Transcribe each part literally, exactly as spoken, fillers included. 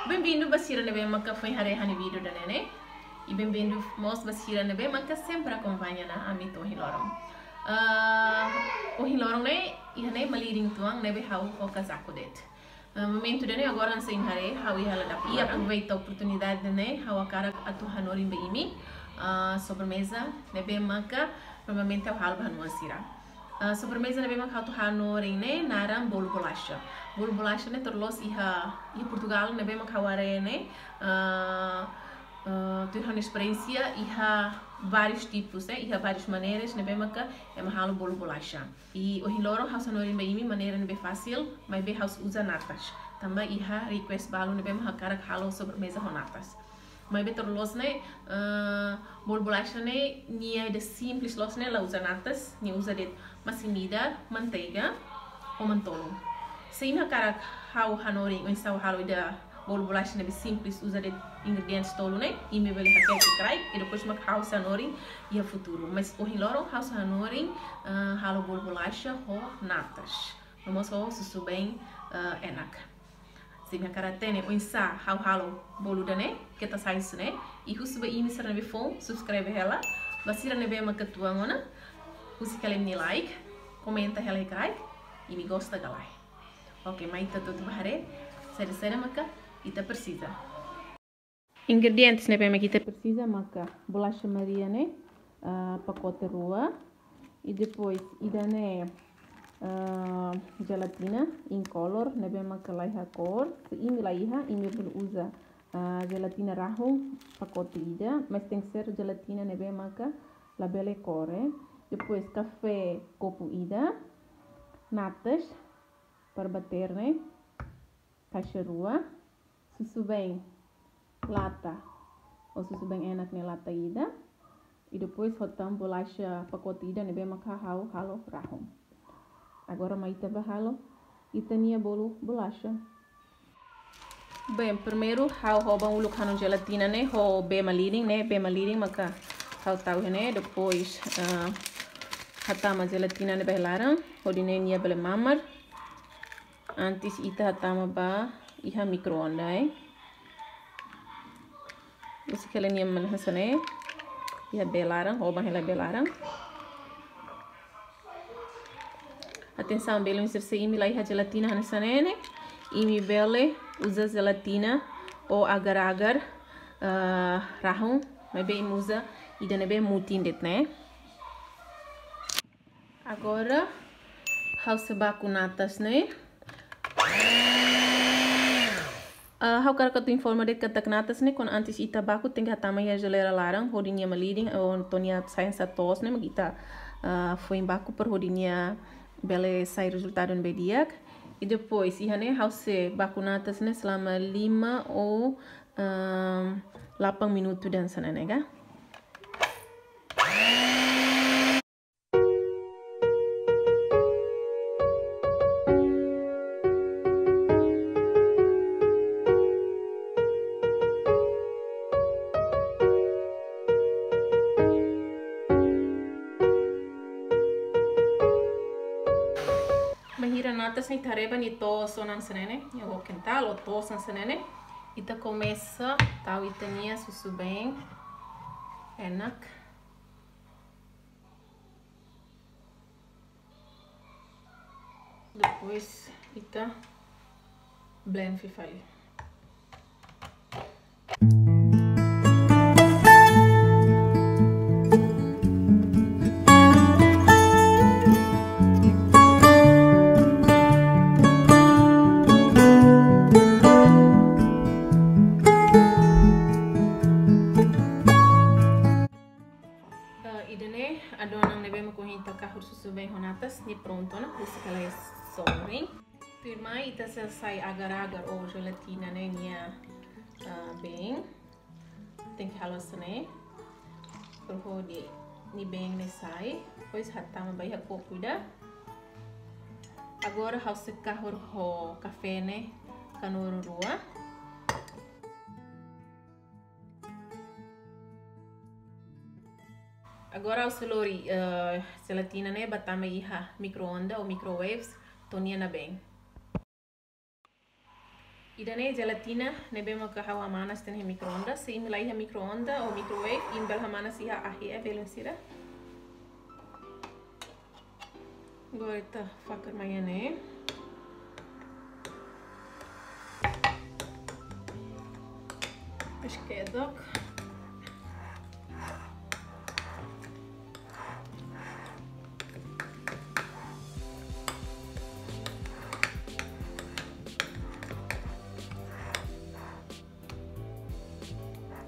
Bem-vindo ba sira ne'ebé maka foin haree ha'u-nia vídeo ida-ne'e. I bem-vindo mós ba sira ne'ebé maka sempre akompaña ona ami to'o ohin loron. Ah, ohin loron ne'e, iha ne'e malirin uitoan ne'ebé ha'u ho kazaku de'it. Ah, momentu ida-ne'e agora hanesan imi haree, ha'u iha ladapár. I aproveita oportunidade ne'e, ha'u hakarak atu hanorin ba imi, ah, sobremeza ne'ebé maka normalmente ha'u halo ba ha'u-nia oan sira. Ah, sobremeza ne'ebé maka ha'u atu hanorin ne'e naran bolu bolaxa. Bolu bolaxa ne'e tuir loloos iha, iha Portugal ne'ebé maka ha'u haree ne'e, ah, ah, tuir ha'u-nia esperiénsia iha várius tipus, eh, iha várius maneiras ne'ebé maka ema halo bolu bolaxa. I ohin loron ha'u sei hanorin ba imi maneira ne'ebé fasil, maibé ha'u sei uza natas. Tanba iha request balu ne'ebé mak hakarak halo sobremeza ho natas. Maibé tuir loloos ne'e, eh, bolu bolaxa ne'e nia ida simples loos ne'e la uza natas, nia uza de'it masin-midar, manteiga, ho manu-tolun. Se imi hakarak ha'u hanorin oinsá halo ida bolu bolaxa ne'ebé simples, uza de'it ingredientes tolu ne'e, imi bele hakerek iha kraik, i depois mak ha'u sei hanorin iha futuru. Mas ohin loron ha'u sei hanorin, eh, halo bolu bolaxa ho natas. No mós ho susubeen, eh, enak. Se imi hakarak hatene oinsá ha'u halo bolu ida-ne'e, keta sai husi ne'e, i husu ba imi sira ne'ebé foun subscribe hela, ba sira ne'ebé maka tuan ona, husik hela imi-nia like, komenta hela iha kraik, imi gosta ka lae. Ok, mai ita hotu-hotu bá haree saida-saida maka ita presiza. Ingredientes ne'ebé maka ita presiza maka bolaxa Maria ne'e, ah, pakote rua. I depois ida-ne'e, ah, jelatina incolor ne'ebé maka laiha kór. Se imi laiha, imi bele uza, ah, jelatina rahun pakote ida, mas tenke ser jelatina ne'ebé maka labele kór, eh. Depois kafé kopu ida, natas para bater ne'e kaixa rua, susubeen lata, ou susubeen enak ne'e lata ida, i depois hotu tan bolaxa pakote ida ne'ebé maka ha'u halo rahun. Agora mai ita bá halo ita-nia bolu bolaxa. Bem, primeiru ha'u hoban uluk hanu jelatina ne'e ho bee malirin ne'e, bee malirin maka ha'u tau iha ne'e, depois, ah, hatama jelatina ne'e ba iha laran, hodi nune'e nia bele mamar. Antes ita hatama ba iha mikroonda, eh. Husik hela nia mak hanesan ne'e, iha bee laran, hoban hela bee laran. Atensaun, belun sira, se imi laiha jelatina hanesan ne'e ne'e, imi bele uza jelatina ou agar-agar, ah, rahun, maibé imi uza ida ne'ebé mutin de'it ne'e. Agora ha'u sei baku natas ne'e. Ah, ha'u hakarak atu informa de'it katak natas ne'e, kuandu antes ita baku, tenke hatama iha jeleira laran hodi nia malirin, ou to'o nia sai hanesan toos ne'e, mak ita, ah, foin baku para hodi nia bele sai rezultadu ne'ebé di'ak. I depois iha ne'e ha'u sei baku natas ne'e selama lima ou, ah, delapan minutu hanesan ne'e ka. Bainhira natas ne'e ita haree ba nia toos ona hanesan ne'e ne'e, nia ho kental ou toos ona hanesan ne'e ne'e, ita komesa tau ita-nia susubeen enak. Depois ita blend fali. Eh, ida-ne'e adonan ne'ebé mak ohin ita kahur susubeen ho natas ne'e prontu ona, husik hela iha sorin. Tuirmai ita sei hasai agar-agar ou jelatina ne'e nia, eh, been. Tenke halo hanesan ne'e, para hodi nia been ne'e sai, depois hatama ba iha kopu ida. Agora ha'u sei kahur ho kafé ne'e kanuru rua. Agora ha'u sei lori, eh, jelatina ne'e bá tama iha mikroonda ou microwaves to'o nia nabeen. Ida-ne'e jelatina ne'ebé maka ha'u hamanas tiha iha micro-ondas. Se imi la iha micro-ondas ou microwave, imi bele hamanas iha ahi, eh, belun sira. Agora ita fakar mai iha ne'e. Depois kedok.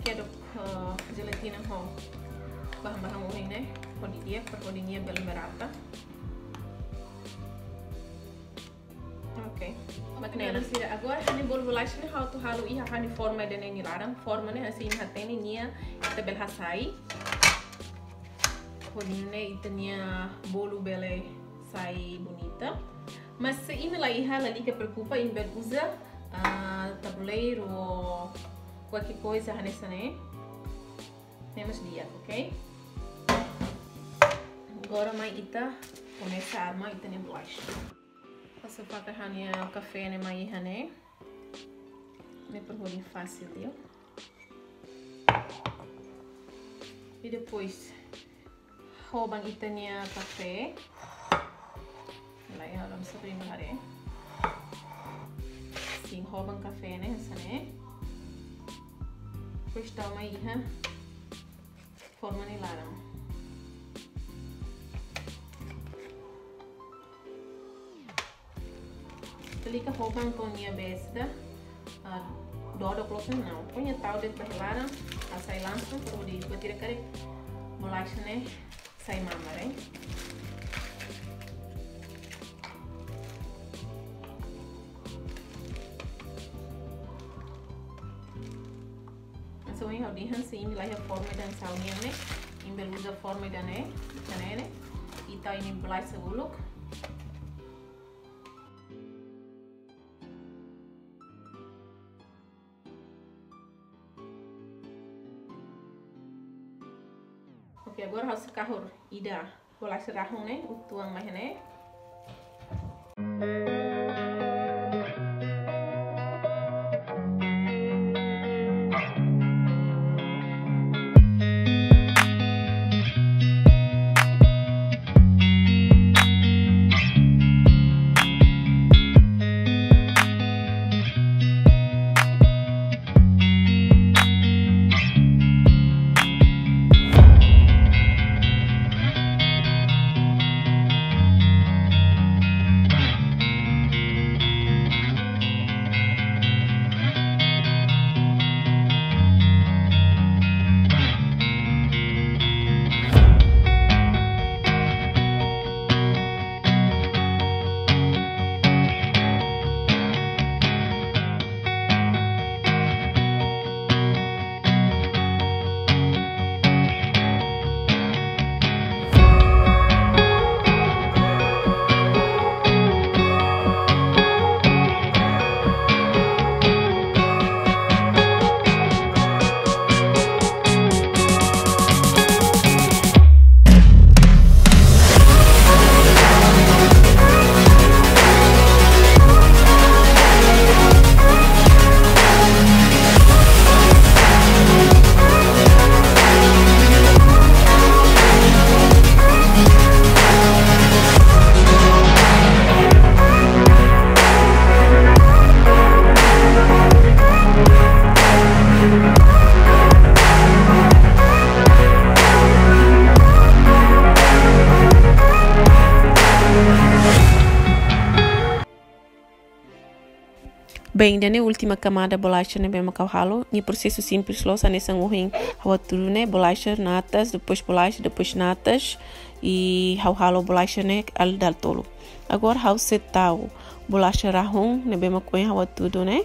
Kedok, eh, jelatina ho bahan-bahan ohin ne'e, hodi di'ak, para hodi nia bele merata. Oke. Mak ne'e sira, agora ha'u-nia bolu bolaxa ne'e ha'u atu halo iha ha'u-nia forma ida-ne'e nia laran. Forma ne'e hanesan imi hatene nia, ita bele hasai. Hodi nune'e ita-nia bolu bele sai bonita. Mas se imi la iha, lalika preokupa, imi bele uza, ah, tabuleiru ou qualquer coisa hanesan ne'e. Ne'e mós di'ak, oke? Agora mai ita komesa arma ita-nia bolaxa. Ha'u sei fakar ha'u-nia kafé ne'e mai iha ne'e. Ne'e para hodi fasil, viu? I depois, hoban ita-nia kafé. Lai, ha'u lam sabri mahare. Sin, hoban kafé ne'e hanesan ne'e. Depois tau mai iha forma nia laran. Lalika hoban to'o nia besta, ah, dodok loos ona. Pokoknya tau de'it ba iha laran, hasai langsung, para hodi buat ida karik bolaxa ne'e sai mamar, eh. Hanesan ohin ha'u dehan, se imi la iha forma ida hanesan ha'u-nian ne'e, imi bele uza forma ida-ne'e, ida-ne'e ne'e. Ita imi bolaxa uluk. Oke, agora ha'u sei kahur ida bolaxa rahun ne'e, utuan mai ne'e. Bem, ida-ne'e última kamada bolaxa ne'ebé mak ha'u halo. Nia prosesu simples loos, hanesan ohin ha'u hatudu ne'e, bolaxa, natas, depois bolaxa, depois natas, i ha'u halo bolaxa ne'e al dal tolu. Agora ha'u sei tau bolaxa rahun ne'ebé mak ohin ha'u hatudu ne'e.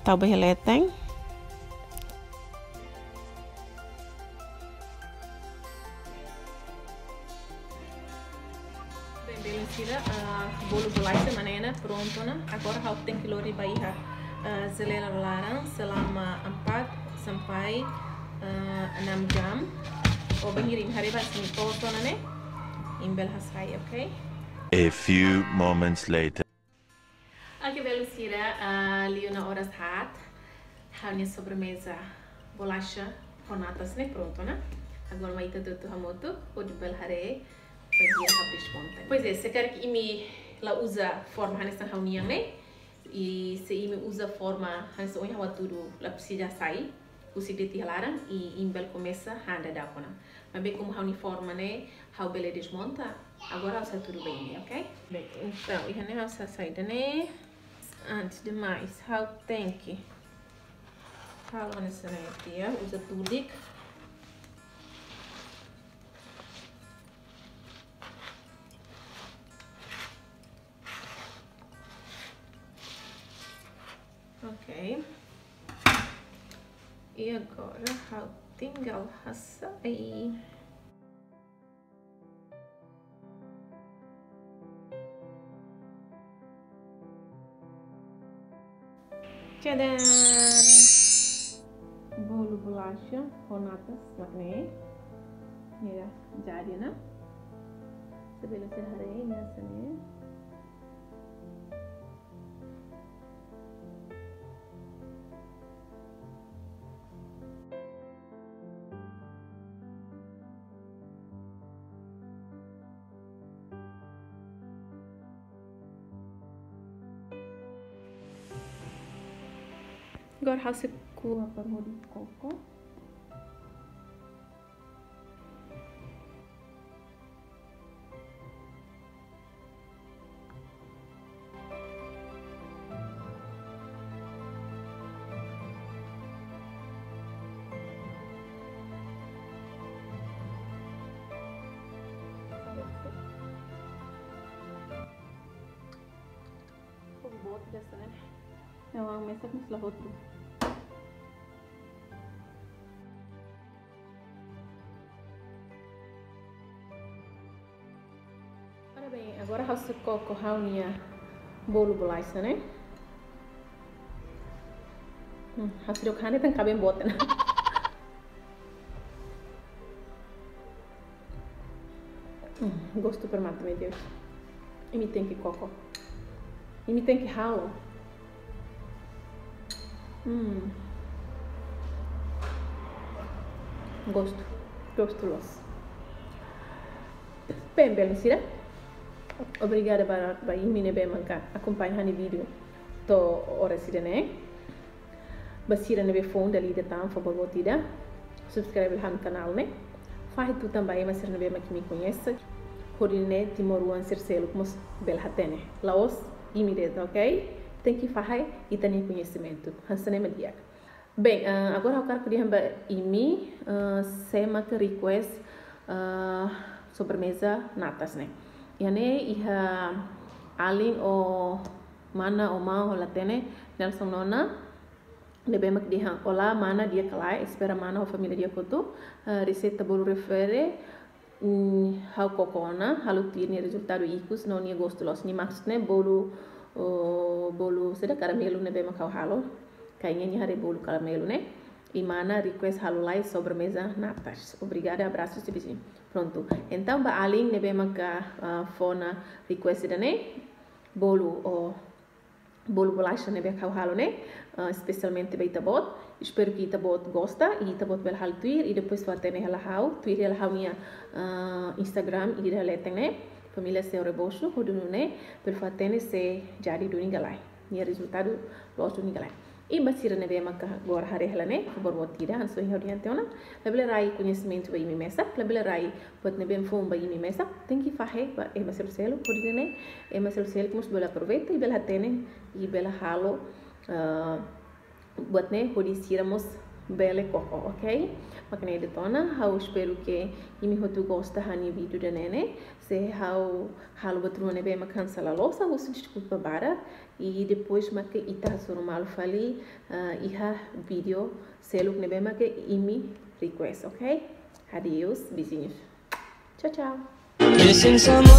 Tau ba iha leten. Bem, belun sira, ah, bolu bolaxa mak ne'e ona, prontu ona. Agora ha'u tenke lori ba iha, ah, jeleira laran selama empat sampai, ah, enam jam. Ou bainhira imi haree ba sini toos ona ne'e, imi bele hasai, oke? A few moments later. Oke, belun sira, ah, liu ona oras haat. Ha'u-nia sobremeza bolaxa ho natas ne'e prontu ona. Agora mai ita hotu hamutuk, hodi bele haree bainhira ha'u desmonta. Pois é, se karik imi la uza forma hanesan ha'u-nian ne'e, i se imi uza forma hanesan ohin ha'u hatudu, la presiza hasai, husik de'it iha laran, i imi bele komesa han daudaun ona. Maibé komu ha'u-nia forma ne'e ha'u bele desmonta, agora ha'u sei hatudu ba imi, ok? Bem, entaun, iha ne'e ha'u sei hasai ida-ne'e. Antes de mais, ha'u tenke halo hanesan ne'e tiha, uza tudik. Ok. I agora ha'u tinggal hasai. Tchadan! Bolu bolaxa ho natas mak ne'e. Mira, jadi ona. Se bele sira haree, nia hanesan ne'e. Agora ha'u sei ko'a para hodi koko. Fogo boot hanesan ne'e. Não, ha'u mesak mós la hotu. Ora bem, agora ha'u sei koko ha'u-nia bolu bolaxa ne'e. Hmm, ha'u sei koko hanesan kaben boot ona. Hmm, gostu para mate, meu Deus. Imi tenke koko. Imi tenke halo. Hmm. Gostu. Gostu loos. Bem, belun sira. Obrigada ba, ba imi ne'ebé maka akompaña ha'u-nia vídeo to'o oras ida-ne'e. Ba sira ne'ebé foun dala ida tan, favór boot ida subscribe ha'u-nia kanál ne'e. Fahe tutan ba ema sira ne'ebé mak imi koñese. Hodi nune'e timoroan sira seluk mós bele hatene. La'ós imi de'it, ok? Tenke fahe ita-nia koñesimentu. Hanesan ne'e mak di'ak. Bem, ah, agora ha'u hakarak dehan ba imi, ah, sé mak request, ah, sobremeza natas ne'e. Iha ne'e iha alin ou mana ou maun ha'u la hatene, Nelson Nona, ne'ebé mak dehan: "Olá, mana, di'ak ka lae? Espera mana ho família di'ak hotu. Ah, reseita bolu refere, mm, ha'u koko ona, halo tuir nia rezultadu ikus no nia gostu loos." Nia maksud ne'e bolu, oh, bolu saida, karamelu ne'ebé mak ha'u halo. Kayaknya nia haree bolu karamelu ne'e. I mana request halo lai sobremeza natas. Obrigada, abraços, tchau, beijinho. Prontu. Entaun ba alin ne'ebé maka, ah, fó ona request ida-ne'e, bolu, oh, bolu bolaxa ne'ebé ha'u halo ne'e, ah, espesialmente ba ita-boot. Espero que ita-boot gosta i ita-boot bele halo tuir i depois fó-hatene hela ha'u, tuir hela ha'u-nia, ah, Instagram ida leten ne'e, Família Seu Rebocho, hodi nune'e bele fó-hatene se jadi duni ka lae, nia rezultadu loos duni ka lae. I ba sira ne'ebé maka agora haree hela ne'e, favór boot ida, hanesan ohin ha'u dehan tiha ona, labele rai koñesimentu ba imi mesak, labele rai buat ne'ebé foun ba imi mesak, tenke fahe ba ema seluk-seluk, hodi nune'e ema seluk-seluk mós bele aproveita i bele hatene i bele halo, ah, buat ne'e hodi sira mós bele koko, ok? Mak ne'e de'it ona, ha'u espero que imi hotu gosta ha'u-nia vídeo ida-ne'e ne'e. Se ha'u halo buat ruma ne'ebé mak hanesan la loos, ha'u husu deskulpa barak. I depois mak ita hasoru malu fali, ah, iha vídeo seluk ne'ebé mak imi request, ok? Adeus, beijinhos. Tchau, tchau. Missing someone.